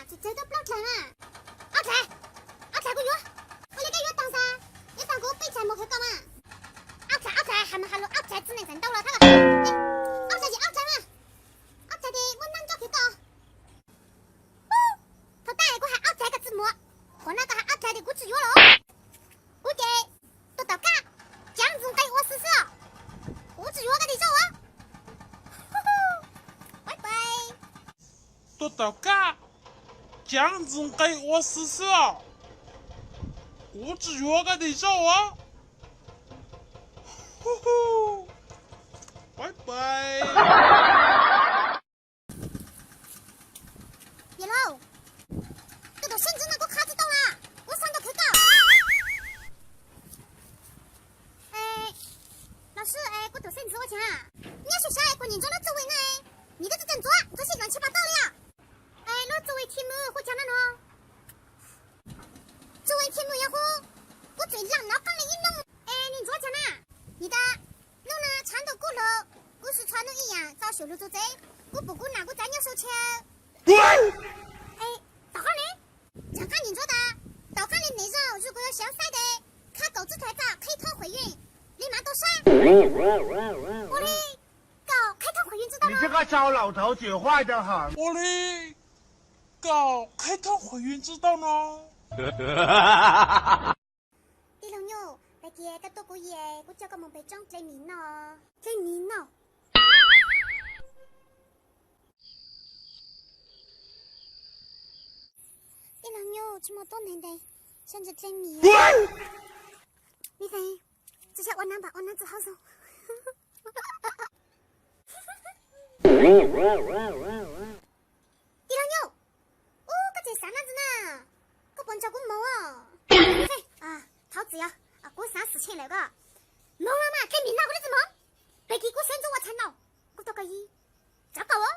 Tsis tsawg tuaj plaub dlaig mas. Ob dlaig, ob dlaig kuv yuav. Ua li koj yuav tag xwb, yuav tag kuv peb dlaig mus khwv koj mas. Ob dlaig, ob dlaig, hais mas hais lus ob dlaig txiv neej txawm ntau los thiab. Ob dlaig ces ob dlaig mas. Ob dlaig ces muaj neeg nrog khwv koj. Thaum tag kuv hais ob dlaig koj tsis muab, qhov no koj hais ob dlaig ces kuv tsis yuav los. Kuv ces tuaj tom kaj, cov ntxoov nqi ua xwb xwb os. Kuv tsis yuav koj tej zaub os. Bye bye. Tuaj tom kaj, cov ntxoov nqi ua xwb xwb os. Kuv tsis yuav koj tej zaub os. Bye bye. Yawg laus, tus tuam xeeb ntxwv no kuv qha tsis tau na, kuv xa nkaus khwv koj. Los sis kuv tuam xeeb ntxwv ua cas nyob sab sab kuv nim ntxuav lub txuj vis na, nim twb tsis tau ntxuav, ntxuav sib hlawv ntshe pas tau li os. Lub txuj vis khi mws hu cas no no. Txuj vis khi mws yog hu, kuv txwm lam nov qeej li ib hnub es nim ntxuav cas na. Nim tas hnub no tshav ntuj kub hlo, kuv sim tsho hnub ib yam txo xyuas lug txug tsev, kuv pum kuv nam kuv txav nyob sau tshiab. Tom qab ne, tshav qab nim ntxuav tas, tom qab li nim zaug zoo kuv yuav xyov saib tes khab kaum tsib thaim txaj qhib thoob qhuam yeej li mas tau saib. Ua li kaum qhib thoob qhuam yeej tsis tau no. Ua li kaum qhib thoob qhuam yeej tsis tau no. Tij laug Nyuj, pais kiag koj tuaj kuv yim, kuv coj koj mus pem roob dle mis noj. Dle mis noj. Tij laug Nyuj, tsis muaj tuab neeg ntes, sab ntsis dle mis. Me feeb, tsis yog ua nab npam ua nab txwv hauv zoov. Tij laug Nyuj, ub, koj tseem xav nab ntxwv na, koj puas nrog kuv mus? Thov txim os, kuv xav xwm tshee lawm koj. Moog los mas, dle mis noj kuv twb tsis moog. Pem kis kuv xeeb ntxwv ua tshais ntaus, kuv tau koj ib, tsav kaum.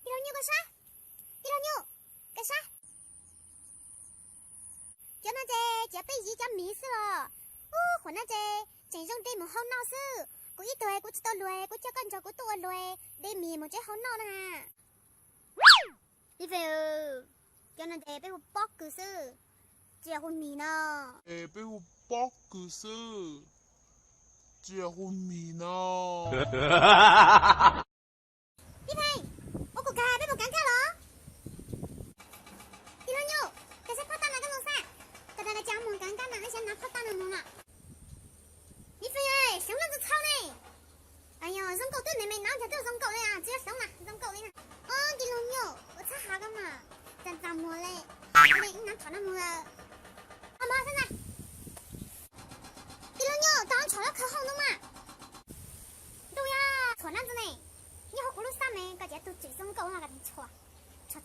Tij laug Nyuj koj sab, tij laug Nyuj koj sab. Cov no ces cov peb yiv cov mis xwb los. Ub, qhuav no ces tseem zoo de mus hau noj xwb. Kuv ib tug kuv tsis tau luag, kuv coj koj nrog kuv tuaj ua luag, de mis mus tsev hau noj na. Ib feem, cov no ces peb hu pob kws xwb, tsis yog hu mis no. Peb hu pob kws xwb, tsis yog hu mis no. Ib feem, ua kuv kag peb mus kaav kaj los. Tij laug Nyuj, koj saib phab tab no koj mus xwb, koj tas koj coj mus kaav kaj no, wb xyov nav phab tab no mus na. Ib feem, xyoob leej twg txhau ne. Yog zoo nkaus twb me me no, cas twb zoo nkaus li, tsis yog xyoob na, zoo nkaus li na. Tij laug Nyuj, ua txhab hav koj mas, txav txav muag li. Ib nav thom no mus lawm. Ua mov xwb na. Tij laug Nyuj, tau ntshov lub khawv hauj ntawd mas. Ntuj, yog tshuam nab ntxwv ne, nyob hauv kuv lub xab me koj ces tug tseem zoo nkauj no, tshuam,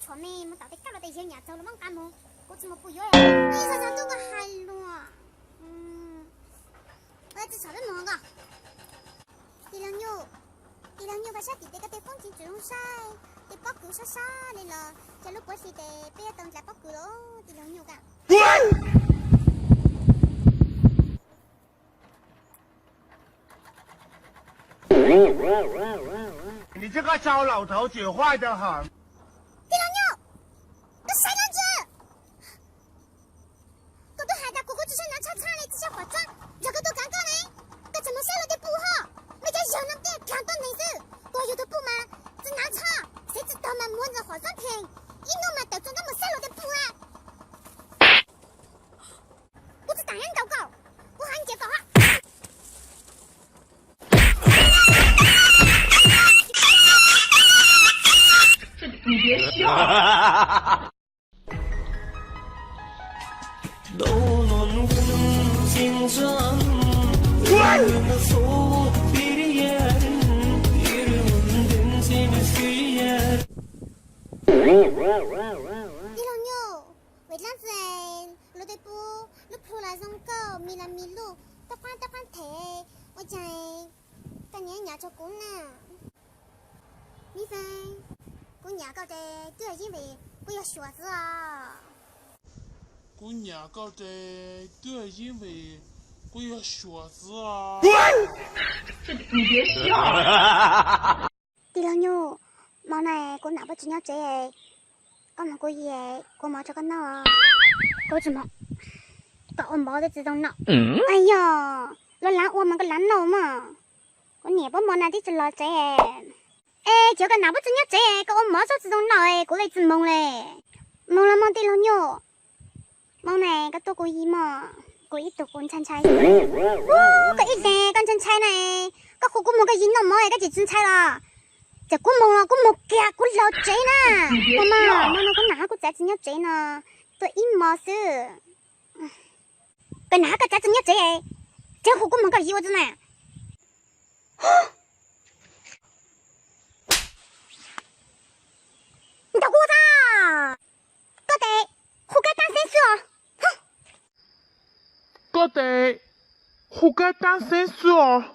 tshuam me mus tom tej kab los tej yawg nyam txaug lub mab nqa mus, kuv tsis mus puas yuav. Ib zog zog ntuj koj hais lus, ua tsis tshov peb mus koj. Tij laug Nyuj, tij laug Nyuj, koj saib tim tej koj tej foob tseem tseem zoo saib, tej pob kws sab sab li los cov lub puav hli tes peb yuav tau ntlav pob kws los tij laug Nyuj koj. Tij laug Nyuj, koj saib no ntsia. Kuv twb hais tas kuv kuv tsis saib nav tshaj tshaj li, tsis saib qhov tsob, yog koj tuaj kaav koj ne, koj tseem mus saib luag tej pum ho. Mej cov yawg no tej dlaag tuab neeg xwb, kuv yug tug pum mas tsis nav tshaj, xeev tsis tog mas muab ntawm qhov tsob pheej, ib hnub mas tawm txuas ntab mus saib luag tej pum a. Kuv tsis taam nyob nkaus koj, kuv hais ntsia koj. Tij laug Nyuj, vim dlaab tsi luag tej pum lub plhu los zoo nkauj, mis los mis luj, toj qaab toj qaab them, ua caag koj nyiam nyiam rua kuv na? Mib Feeb, kuv nyiam koj ces twb yog yeej vim kuv yog suav xwb os. Kuv nyiam koj ces twb yog yeej vim kuv yog suav xwb os. Tij laug Nyuj, mo na kuv nam puab tsis nyob tsev, Koj mloog kuv hais, kuv ua mov rau koj noj. Kuv tsis mloog. Koj ua mov twb tsis zoo noj. Yog, luag lav ua mas koj lav noj mog. Kuv niam puab mus na twb tsis los tsev. Es cov koj nam puab tsis nyob tsev, koj ua mov tsis zoo noj, kuv li tsis mloog li. Mloog los mloog tij laug nyuj. Mloog na, koj tuaj kuv ib mog, kuv ib tug kuv ntshai ntshai. Koj ib leeg koj ntshai ntshai na, koj hu kuv mus koj yig noj mov koj tsis tsis ntshai los? Ces kuv mus los kuv mus kiag kuv los tsev na. Ua mog, no no kuv nam hab kuv txav tsis nyob tsev no, tuaj ib mos xwb. Koj nam hab koj txav tsis nyob tsev, tsev hu kuv mus koj yig ua tsi na. Ntaus kuv ua tsi? Koj tes hu kab tab xeeb xwb os. Koj tes hu kab tab xeeb xwb os.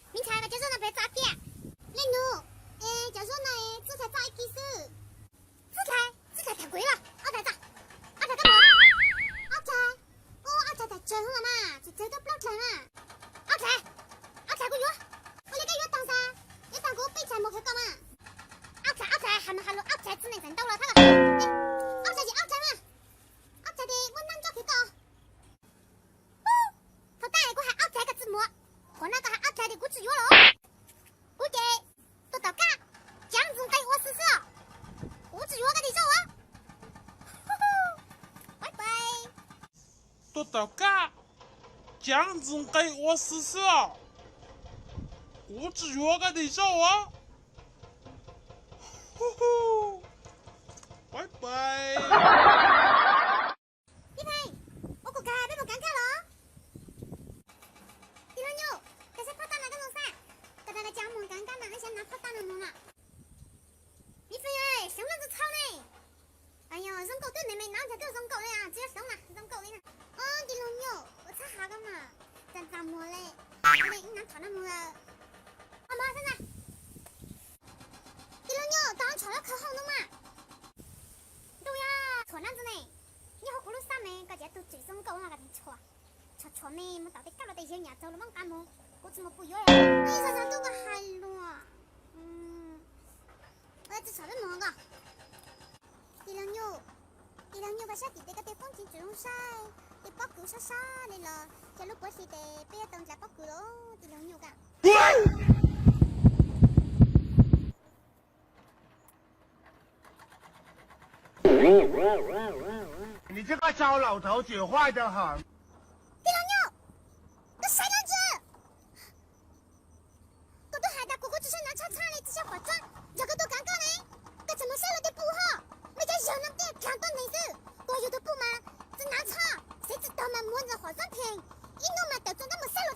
Me ntxhais, koj cov zaub no puas txav kiag? Leej nus, es cov zaub no txuj txhais txoj ib kis xwb. Txuj txhais, txuj txhais tham kuv los ob txhais txo, ob txhais koj mus, ob txhais, ub ob txhais tham tsawg hwv mas, txhais tsawg tuaj plaub txhais mas. Ob txhais, ob txhais kuv yuav, ua li koj yuav tag xwb, yuav tag kuv peb txhais mus qhia koj mas. Ob txhais, ob txhais, has mas has lus ob txhais txiv neej txais ntau los thab los. Ob txhais ces ob txhais mas, ob txhais ces muab nab nroj qhia koj. Thaum tas kuv hais ob txhais koj tsis muab, thaum no koj hais ob txhais ces kuv tsis yuav los. Kuv ces tuaj tom kaj, caav ntxwg nqi ua xwb xwb os. Kuv tsis yuav koj tej zaub os. Tuaj tom kaj, caav ntxwg nqi ua xwb xwb os. Kuv tsis yuav koj tej zaub os. Peb phej, ua kuv kag peb mus kaav kaj los? Tij laug Nyuj, koj saib phab taj no koj zoo xwb, koj tas koj coj mus kaav kaj no, koj saib nav phab taj no mus no. Me phej, xyoob loj txaus txaus ne. Yog zoo nkauj twb me me nav ntag twb zoo nkauj li, tsis yog xyoob na, zoo nkauj li na. Tij laug Nyuj, ua txhab hav koj mas, txaj txaj muag li, ib nav tshom no mus lawm. Ua mov xwb na. Tij laug Nyuj, tos ntshom lub khawv hauj ntawd mas. Ntuj yog tshuam nab ntxwg ne, nyob hauv kuv lub xab me koj tsis yog tug tseem zoo nkauj no koj tseem tshuam, tshuam tshuam me mus tom tej kab los tej yawg nyam tsaug lub mob qab mus, kuv tsis mus pum yuav. Ib zog zog ntuj koj hais luag, tsis tshuam peb mus koj. Tij laug Nyuj, tij laug Nyuj koj saib tim tes koj tej poob tseem tseem zoo saib, tej pob kws sab sab li los cov lub puav hli tes peb yuav tau nrhiav pob kws los tij laug Nyuj koj. 你这个糟老头子坏得很。 Tij laug Nyuj, koj saib no ntsia. Kuv twb hais tas kuv kuj tsis saib nav tshaj tshaj li tsis saib qhov tsob, yog koj tuaj kaav kaj ne, koj tseem mus saib luag tej pum ho. Muaj cov yawg no tiaj kag tuaj ntees xwb, kuv yug tus pum mas tsis nav tshaj, xev tsis tau mas muab ntawm qhov tsob pheej, ib hnub mas tawm txog ntab mus saib